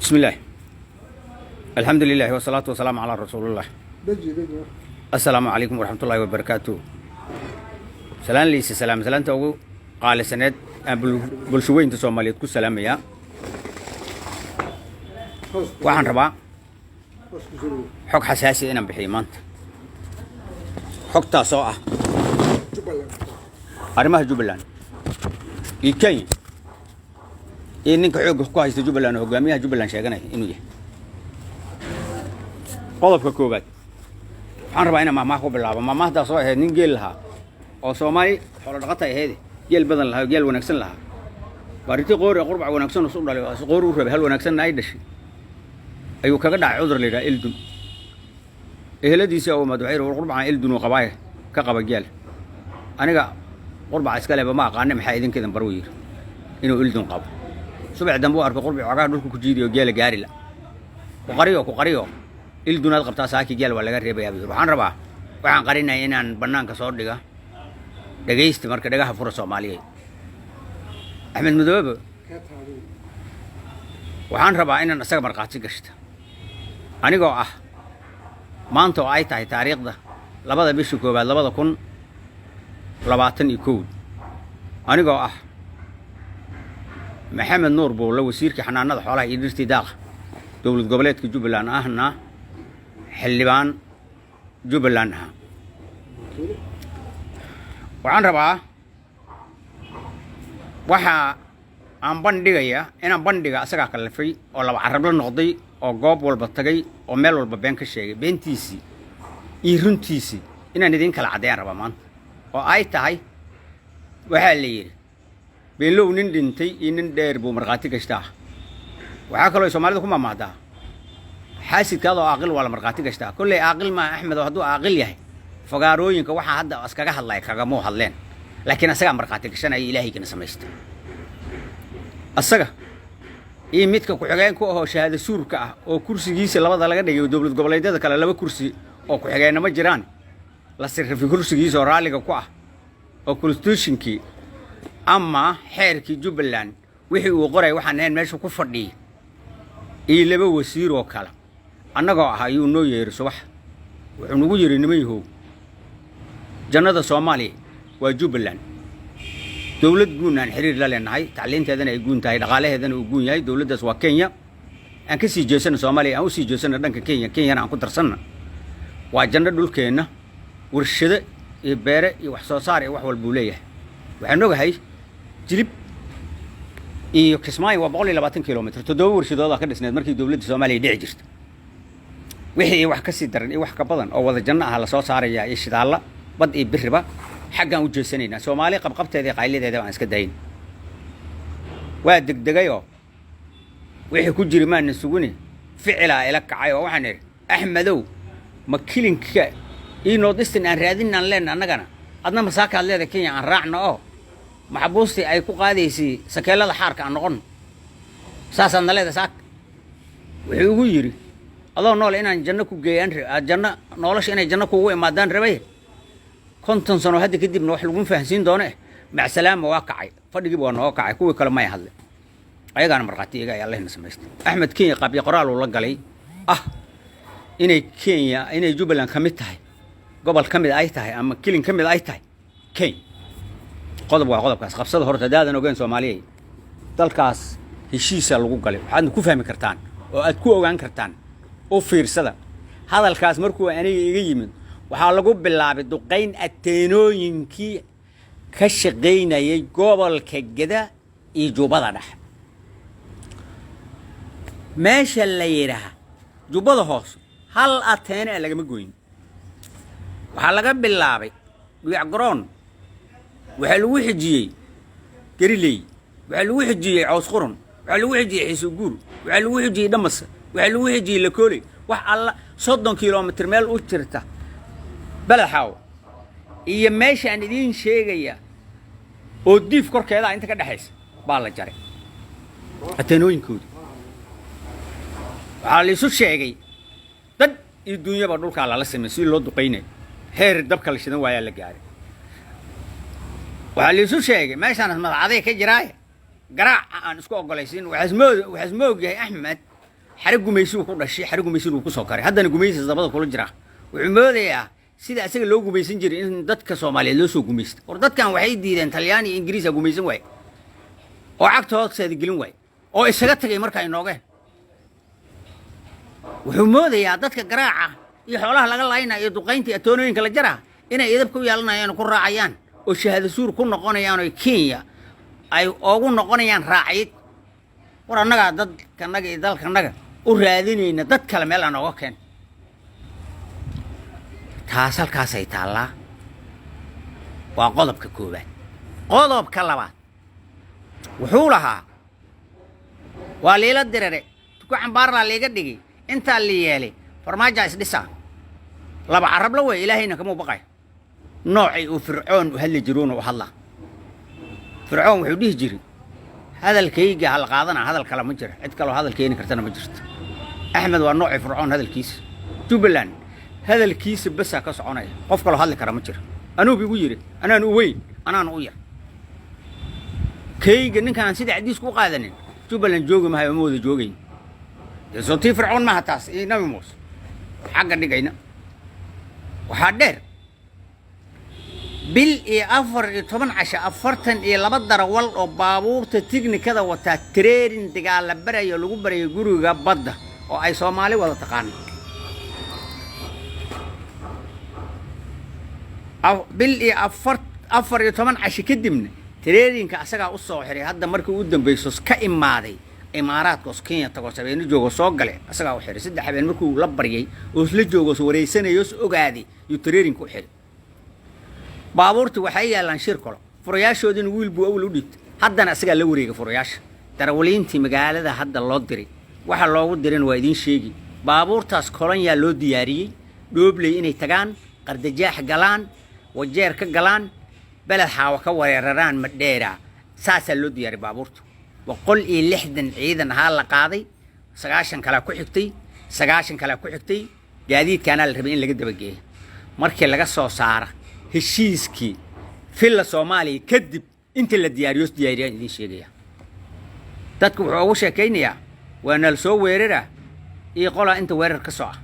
بسم الله، الحمد لله والصلاة والسلام على رسول الله. Deji, deji. Asalaamu calaykum waraxmatullaahi wabarakaatu. Salaan liisa salaam, salaanta ugu qaalisaneed aan bulsho weynta Soomaaliyeed ku salaamayaa. Hoos. Waxaan rabaa Hoos ku soo. xog xasaasi inaan bixiyo maanta, xogtaas oo ah Jubbaland. arrimaha Jubbaland iyo Kenya iyo ninka xoogga ku haysta Jubbaland oo hogaamiyaha Jubbaland sheeganaya inuu yahay. Qodobka koowaad, waxaan rabaa inaan maahmaah ku bilaabo, maahmaahdaas oo ahayd nin geel lahaa oo Soomaali xoolo dhaqata ahayd, geel badan lahaa oo geel wanaagsan lahaa. Baariti qoori qurbac wanaagsan isu dhalay oo qoori u rabay, hal wanaagsanna ay dhashay, ayuu kaga dhacay cudur la yidhaha ildun. Eheladiisii oo umaad waxay yidhi, "War, qurbacan ildun uu qabaaye ka qaba geel." "Aniga qurbaca iska leba ma aqaane, maxaa idinkeedan bar?" uu yidhi inuu ildun qabo. Subax dambe u arkay qurbic cagaha dhulka ku jiidayo, geela gaari la ku qariyo, ku qariyo. "Ildunaad qabtaa, saaki geel waa laga reebayaa," buu yidhi. Waxaan rabaa waxaan qarinaya inaan bannaanka soo dhiga. Dhegaysta marka, dhagaha fura, Soomaaliyeed. Axmed Madoobe Ka taabay. waxaan rabaa inaan isaga markhaati gashta, anigoo ah maanta oo ay tahay taariikhda 2-da bisha 1-aad 2021, anigoo ah Maxamed Nuur Buulle, wasiirka xanaanada xoolaha iyo dhirtii daaqa dowlad goboleedka Jubbaland, ahna xildhibaan Jubbaland ahaa. Waxaan rabaa, waxa aan bandhigaya inaan bandhiga asagaa kallifay oo laba carabla noqday oo goob walba tagay oo meel walba been ka sheegay, beentiisii iyo runtiisii inaan idiin kala caddeeyaan rabaa maanta. Oo ay tahay, waxaa la yidhi, beenlow nin dhintay iyo nin dheer buu markhaati gashtaa. Waxaa kaloo ay Soomaalida ku maamaahdaa, xaasidkaadoo aaqil waa la markhaati gashtaa. Kolley aaqil maaha Axmed, oo hadduu aaqil yahay fagaarooyinka waxaa hadda iskaga hadlaya kagamuu hadleen, laakiin asagaa markhaati gashanaya Ilaahaygiina samaysta. Asaga iyo midka ku-xigeen ku ahoo shahaado suurka ah oo kursigiisa labada laga dhigay, dowlad goboleedyada kale laba kursi oo ku-xigeenna ma jiraan, la sirrifay kursigiisa oo raalliga ku ah oo constitutionkii ama xeerkii Jubbaland wixii uu qoray waxaan ahayn meesha ku fadhiyay, iyo laba wasiir oo kale annagoo ah ayuu noo yeeray subax. Wuxuu nagu yidhi, "Niman yahow, jannada Soomaaliya waa Jubbaland. Dowlad guun aan xiriir la leenahay, tacliinteedana ay guun tahay, dhaqaalaheedana uu guun yahay, dowladdaas waa Kenya. Aan ka sii jeesano Soomaaliya, aan usii jeesano dhanka Kenya, Kenyana aan ku darsanna. Waa janno dhulkeenna, warshado iyo beere iyo wax soo saar iyo wax walbuu leeyahay." Waxaan ogahay Jilib iyo Kismaayo waa 120 kilomitr, toddoba warshadoodaa ka dhisneed markii dowladda Soomaaliya dhici jirta. Wixii wax ka sii daran iyo wax ka badan oo wada janno ah lasoo saarayaa, iyo shidaalla bad iyo biriba. Xaggaan u jeesanaynaa, Soomaali qabqabteeda iyo qaylideeda aan iska dayin." Waa degdegayoo wixii ku jiri maana suguni, ficilaa ila kacay oo waxaan idhi, "Axmedow, ma kilinka iyo Northeastern aan raadinaan leenna annagana, adna masaakaad leeda Kenya aan raacno oo maxbuustii ay ku qaadaysay sakeelada xaarka aan noqon, saasaad na leeda saak?" Wuxuu igu yidhi, "Adoo nool inaan janno ku geeyaan, janno nolosha inay janno kuugu imaadaan rabay, 50 sano hadda kadibna wax lagu fahansiin doono eh, macsalaama." Waa kacay fadhigiiba, waa nooga kacay. Kuwii kale may hadle, ayagaana markhaati iga ay Allahna samaystay. Axmed Kenya qaabyo qoraal uu la galay ah inay Kenya, inay Jubbaland ka mid tahay, gobol ka mid ay tahay ama kilin ka mid ay tahay Kenya. Qodob waa qodobkaas qabsada. Horta haddaadan ogeyn, Soomaaliyay, dalkaas heshiisa lagu galay, waxaadna ku fahmi kartaan oo aad ku ogaan kartaan, u fiirsada hadalkaas. Markuu aniga iga yimid, waxaa lagu bilaabay duqayn ateenooyinkii ka shaqaynayay gobolka Geda iyo Jubbada Dhexe. Meesha la yidhaaha Jubbada Hoose hal ateene a lagama goyn. Waxaa laga bilaabay Dhiyac Garoon, waxaa lagu xijiyey Gariley, waxaa lagu xijiyey Caws Qurun, waxaa lagu xijiyey Xiisuguur, waxaa lagu xijiyey Dhamasa, waxaa lagu xijiyey Lakooley. Wax alla 30 kilomitir meel u jirta Balaxaaw iyo meeshaan idiin sheegaya oo Diif korkeedaa inta ka dhexaysa baa la jaray ateenooyinkooda. Waxaa la isu sheegay dad iyo dunyaba dhulkaa lala samey si loo duqaynay, heer dabka la shidan waayaa la gaaray. Waxaa la isu sheegay meeshaan madacaday ka jiraaye garaaca aan isku ogolaysiin. Waxaas ma ogyahay Axmed. Xare gumaysigu ku dhashay, xare gumaysigu ku soo karay, haddana gumaysi dabada kula jira. Wuxuu moodayaa sida isaga loo gumaysan jiray in dadka Soomaaliyeed loo soo gumaysta. War dadkan waxay diideen Talyaani iyo Ingiriisa gumaysan waaye oo cagta hoosteeda gelin waaye oo isaga tagay marka ay noogeen. Wuxuu moodayaa dadka garaaca iyo xoolaha laga laynaya iyo duqaynta iyo atoonooyinka la jaraa inay idab ku yeelanayaan oo ku raacayaan oo shahaado suur ku noqonayaan oo Kenya ay oogu noqonayaan raacid. War annagaa dadkanaga iyo dalkanaga u raadinayna, dad kale meel aan ooga keen. Taas halkaasay taallaa, waa qodobka koowaad. Qodobka labaad, wuxuu lahaa waa liila dirire, tuku cambaarlaa liiga dhigay, intaa la yeelay, Farmaaja isdhisaa. Laba carabla wey, Ilaahayna kamuu baqay. Noocay uu Fircoon u hadli jiruuna u hadlaa. Fircoon wuxuu dhihi jiray: "Hadalkayga hala qaadana, hadal kale ma jira, cid kaloo hadal keeni kartana ma jirto." Axmed waa noocii Fircoon. Hadalkiisa Jubbaland hadalkiisa basaa ka soconaya, qof kaloo hadli kara ma jiro. Anuub igu yidhi anaan u weyn, anaana u yar, kayga ninkaan sida cadiisku u qaadanin Jubbaland joogi mahayo, ma wada joogayn. Dee soo tii Fircoon maaha taas iyo Nabi Muuse xagga dhigayna. Waxaa dheer, bil iyo 14 casho, 42 darawal oo baabuurta tignikada wataa training dagaal la barayo, lagu barayo guriga badda oo ay Soomaali wada taqaano. Bil iyo 14 casho kadibna trainingka asagaa u soo xiray. Hadda markii u dambayso ka imaaday Imaaraadka oos Kenya tago, habeeno joogo, soo gale, asagaa u xiray. 3 habeen markuu la baryay oo isla joogo, os wareysanayo, os ogaaday, yuu trainingka u xiray. Baabuurti waxay yaallaan shir kalo, furayaashoodiina wiil buu awal u dhiibtay, haddana asagaa la wareegay furayaasha. Darawaliintii magaalada hadda loo diray, waxa loogu dirana waa idiin sheegi. Baabuurtaas kolonyaa loo diyaariyey Dhoobley inay tagaan, Qardajaax galaan, Wajeer ka galaan, Beled Xaawa ka weeraraan Madheera. Saasaa loo diyaariyey baabuurta. 160 ciidan ahaa la qaaday, 90 kalaa ku xigtay, 90 kalaa ku xigtay. Gaadiidkaanaa la rabay in laga dabageeyo markii laga soo saara heshiiskii Villa Soomaaliya kadib. Inta la diyaariyo diyaariyaan idiin sheegaya. Dadku wuxuu ugu sheekaynayaa waa nala soo weerara iyo qolaa inta weerar ka soo ah.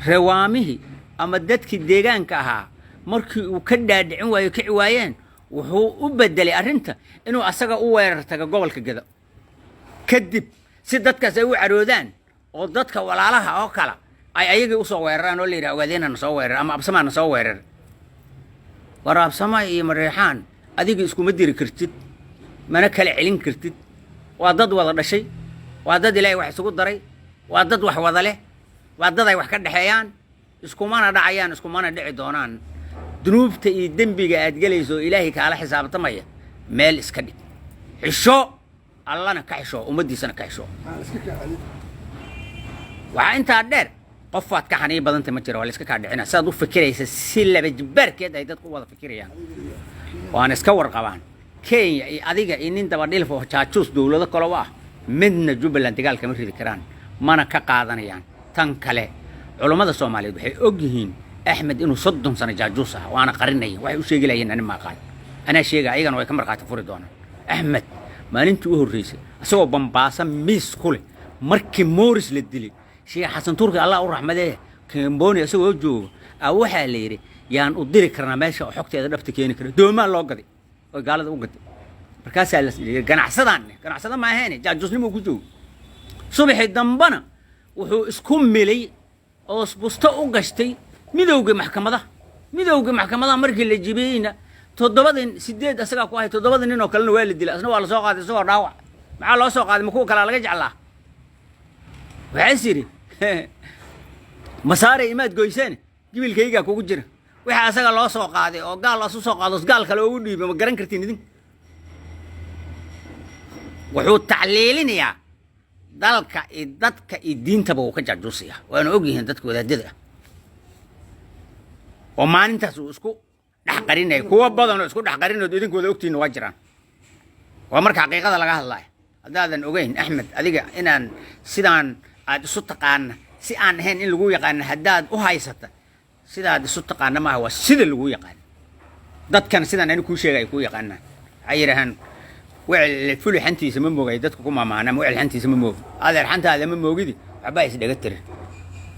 Rewaamihii ama dadkii deegaanka ahaa markii uu ka dhaadhicin waayo, kici waayeen, wuxuu u bedelay arrinta inuu asaga u weerar tago gobolka Gado kadib, si dadkaas ay u caroodaan oo dadka walaalaha oo kala ay ayagii usoo weeraraan oo la yidhaha Ogaadeenana soo weerar ama Absamaana soo weerar. War Absama iyo Mareexaan adiga iskuma diri kartid, mana kala celin kartid. Waa dad wada dhashay, waa dad Ilaahay wax isugu daray, waa dad wax wada leh, waa dad ay wax ka dhexeeyaan. Iskumana dhacayaan, iskumana dhici doonaan. Dunuubta iyo dembiga aad gelayso oo Ilaahay kaala xisaabtamaya meel iska dhig. Xisho, Allana ka xisho, ummaddiisana ka xisho. Aan iska kaa celin. Waxaa intaa dheer, qofaad ka xaniin badanta ma jira, waa la iska kaa dhicina. Sidaad u fikiraysa si laba jibbaarkeed ay dadku u wada fikirayaan, waana iska warqabaan Kenya iyo adiga iyo nin dabadhilif oo jaajuus dowlado kale u ah. Midna Jubbaland dagaal kama ridi karaan, mana ka qaadanayaan. Tan kale, culummada Soomaaliyeed waxay og yihiin Axmed inuu 30 sano jaajuus ah, waana qarinaya. Waxay u sheegi lahayeen ani maaqaan, anaa sheega, ayagana way ka markhaati furi doonaan. Axmed maalintii u horreysay isagoo Bambaasa miis ku leh markii Morris la dilay, Sheekh Xasan Turki, Allah u raxmadee, Kamboni isagoo jooga a waxaa la yidhi yaan u diri karnaa meesha oo xogteeda dhabta keeni kara. Doomaa loo gaday oo gaalada u gaday. Markaasaa la yidhi ganacsadaan, ganacsada ma ahayn, jaajuusnimo ku joogo. Subaxii dambana wuxuu isku milay oo busto u gashtay midowgii maxkamadaha. Midowgii maxkamadaha markii la jibiyeyna, toddobadii sideed asagaa ku ahay, toddobada nin oo kalena waa la dilay, asna waa la soo qaaday isagoo dhaawac. Maxaa loo soo qaaday? Ma kuwa kalaa laga jeclaa? Waxaa is yidhi masaare imaad goyseen, gibilkaygaa kugu jira. Waxa asaga loo soo qaaday oo gaal asu soo qaado, gaal kale ugu dhiibay, ma garan kartiin idin. Wuxuu tacliilinayaa dalka iyo dadka iyo diintaba uu ka jaajuusaya, waana og yihiin dadka wadaadada ah oo maalintaas uu isku dhex qarinaya. Kuwo badan oo isku dhex qarinood idinkooda ogtiinna waa jiraan. Waa marka xaqiiqada laga hadlayo. Haddaadan ogeyn Axmed, adiga inaan sidaan aad isu taqaana si aan ahayn in lagu yaqaana haddaad u haysata, sidaad isu taqaana maaha, waa sida lagu yaqaana. Dadkan sidaan ani kuu sheega ay kuu yaqaanaan, waxay yidhaahaan Wecel fuli xantiisa ma moogay dadku ku maamaanaan. Wecel xantiisa ma moogi, adeer, xantaada ma moogidi. Waxbaa isdhaga tirin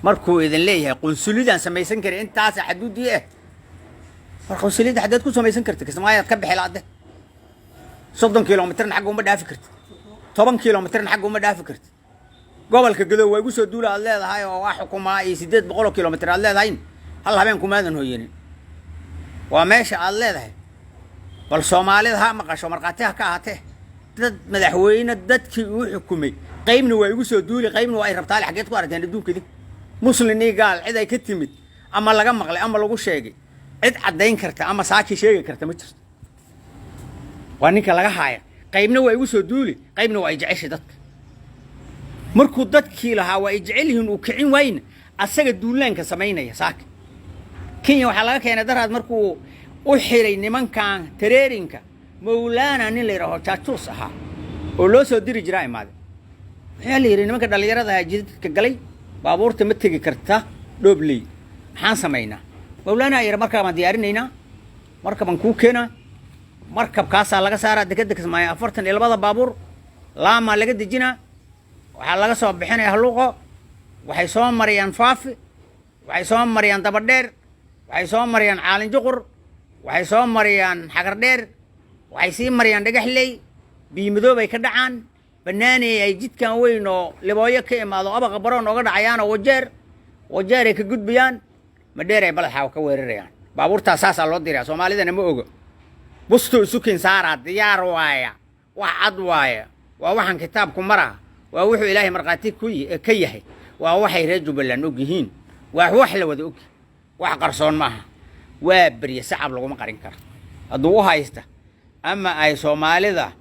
markuu idin leeyahay qunsulidaan samaysan karin intaasa xaduudii ah. War, qunsuliyadda xaddeed ku samaysan karta? Kismaayaad ka bixi laade. 30 kilomitrna xagga uma dhaafi kartid, 10 kilomitrna xagga uma dhaafi kartid. Gobolka Gadow waa igu soo duula aad leedahay oo waa xukumaa iyo 800 kilomitr aad leedahayn, hal habeen kumaadan hoyanin. Waa meesha aad leedahay. Bal Soomaalida ha maqasho, markhaati ha ka ahaatee, dad madaxweyne dadkii uu xukumay qaybna waa igu soo duuli, qaybna waa ay rabtaale. Xaggeed ku aragteen adduunkadi? Muslin iyo gaal cid ay ka timid ama laga maqlay ama lagu sheegay, cid caddayn karta ama saaki sheegi karta ma jirto. Waa ninka laga haaya qaybna waa igu soo duuli, qaybna waa ay jeceshay dadka. Markuu dadkii lahaa waa ay jecel yihiin uu kicin waayna, asaga duulaanka samaynaya. Saaka Kenya waxaa laga keenay daraad markuu u xiray nimankan tareerinka, Mawlaana nin la yidhaaho jaajuus ahaa oo loo soo diri jiraa imaade. Waxaa la yidhi nimanka dhallinyarada ahaa jidadka galay, baabuurta ma tegi karta Dhoobley, maxaan samaynaa? Mawlaana yidhi, markabaan diyaarinaynaa, markabaan kuu keenaa. Markabkaasaa laga saaraa dekeda Kismaayo 42-da baabuur, laamaa laga dejinaa, waxaa laga soo bixinaya Haluuqo, waxay soo marayaan Faafi, waxay soo marayaan Dabadheer, waxay soo marayaan Caalin Juqur, waxay soo marayaan Xagardheer, waxay sii marayaan Dhagaxley, Biimadoob ay ka dhacaan, Banaaney ay jidkan weyn oo Libooyo ka imaado, Abaqa Baroon ooga dhacayaanoo Wajeer, Wajeer ay ka gudbayaan, Madheer ay Baladxaaw ka weerarayaan. Baabuurtaas saasaa loo diraya. Soomaalidana ma oga. Busto isukin saaraa, diyaar waaya, wax cad waaya. Waa waxaan kitaabku maraha, waa wuxuu Ilaahay markhaati ku ka yahay, waa waxay reer Jubbaland og yihiin, waa wax la wada og, wax qarsoon maaha. Waa berye sacab laguma qarin karo. Hadduu u haysta ama ay Soomaalida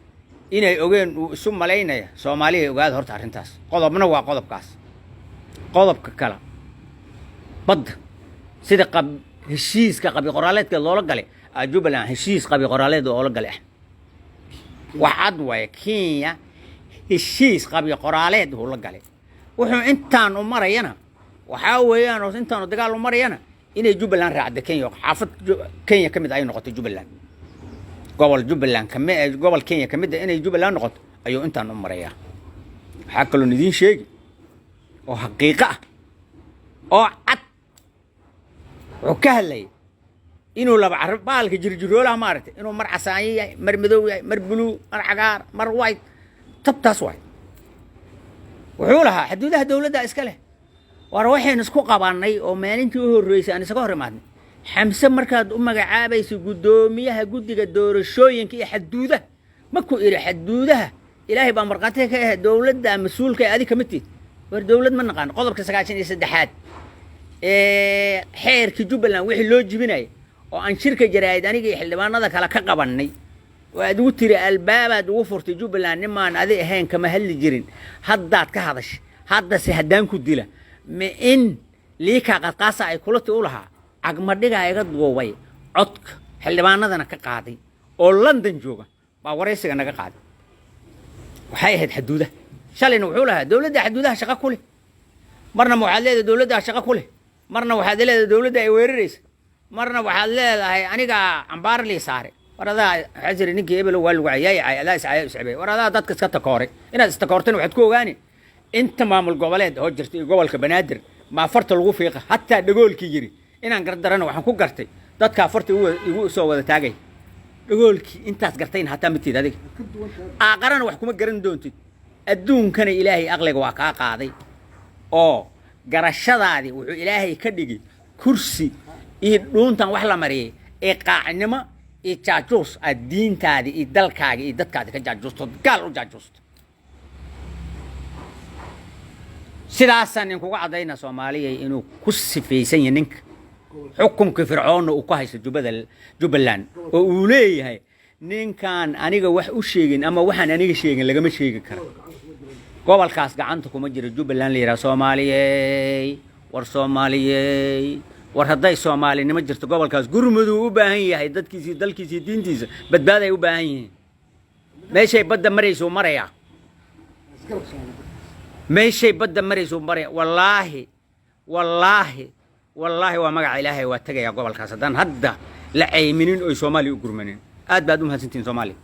inay ogeen uu isu malaynaya, Soomaaliya ogaada horta arrintaas. Qodobna waa qodobkaas. Qodobka kale, badda sida qab heshiiska qabi qoraaleedka loola galay Jubbaland, heshiis qabi qoraaleed oola galay ah, wax cad waaye. Kenya heshiis qabi qoraaleed uu la galay. Wuxuu intaan u marayana waxaa weeyaan, oo intaanu dagaal u marayana, inay Jubbaland raacda Kenya oo xaafad Kenya ka mid ay noqoto Jubbaland, gobol Jubbaland kami, gobol Kenya ka mid a inay Jubbaland noqoto ayuu intaan u marayaa. Waxaa kaloon idiin sheegi oo xaqiiqo ah oo cad, wuxuu ka hadlayay inuu laba carab baalka jirjiroolaha maaragtay, inuu mar casaanyo yahay, mar madow yahay, mar blue, mar cagaar, mar white. Tabtaas waay. Wuxuu lahaa xuduudaha dowladda iska leh. War, waxaynu isku qabannay oo maalintii u horreysay aan isaga hor imaadnay, Xamse, markaad u magacaabayso guddoomiyaha guddiga doorashooyinka iyo xaduudaha, markuu idhi xaduudaha Ilaahay baa markhaatiga ka ahayd, dowladda mas-uulka ee adi kama tihid. War, dowlad ma naqaano. Qodobka 93aad ee xeerkii Jubbaland wixii loo jibinayay oo aan shirka jaraa'id aniga iyo xildhibaanada kale ka qabannay, oo aad ugu tiri albaabaad ugu furtay Jubbaland, nimaan adi ahayn kama hadli jirin, haddaad ka hadashay. Haddase haddaan ku dila ma in liikaa qadqaasa ay kulati u lahaa, cagmadhigaa iga duubay, codka xildhibaanadana ka qaaday oo London jooga baa waraysiga naga qaaday. Waxay ahayd xaduudaha. Shalayna wuxuu lahaa dowladda xaduudaha shaqo ku leh. Marna ma waxaad leedahay dowladdaa shaqo ku leh, marna waxaad leedahay dowladda ay weeraraysa, marna waxaad leedahay anigaa cambaar lii saare. War, adaa waxaa jira ninkii ebelo waa lagu cayaay cay, adaa iscaya iscibay. War, adaa dadka iska takooray. Inaad istakoortana waxaad ku ogaani inta maamul goboleed oo jirta iyo gobolka Banaadir maa farta lagu fiiqa. Hataa Dhagoolkii yiri inaan gardarana waxaan ku gartay dadkaa farta igu soo wada taagay. Dhagoolkii intaas gartayna hataa matiid adiga. Ka duwan tahay. Aaqarana wax kuma garan doontid, adduunkana Ilaahay aqliga waa kaa qaaday oo garashadaadii wuxuu Ilaahay ka dhigi kursi iyo dhuuntan wax la mariyay ee qaacnimo iyo jaajuus aad diintaadii iyo dalkaagi iyo dadkaadi ka jaajuusto, gaal u jaajuusto. Sidaasaan inkuga caddaynaa Soomaaliya inuu ku sifaysan yahay ninka xukunkii Fircoonna uu ku haysto Jubbada, Jubbaland, oo uu leeyahay ninkaan aniga wax u sheegin ama waxaan aniga sheegin lagama sheegi karo. Gobolkaas gacanta kuma jiro Jubbaland la yidhaha. Soomaaliyey, war Soomaaliyey, war hadday Soomaalinimo jirto, gobolkaas gurmuduu u baahan yahay. Dadkiisii, dalkiisii, diintiisa badbaaday u baahan yihiin. Meeshay badda maraysuu marayaa. Isgarab saaran. Meeshay badda maraysuu maraya. Wallaahi, wallaahi, wallaahi, waa magaca Ilaahay, waa tegayaa gobolkaas haddaan hadda la cayminin oy Soomaaliya u gurmanin. Aad baad u mahadsantihin, Soomaaliya.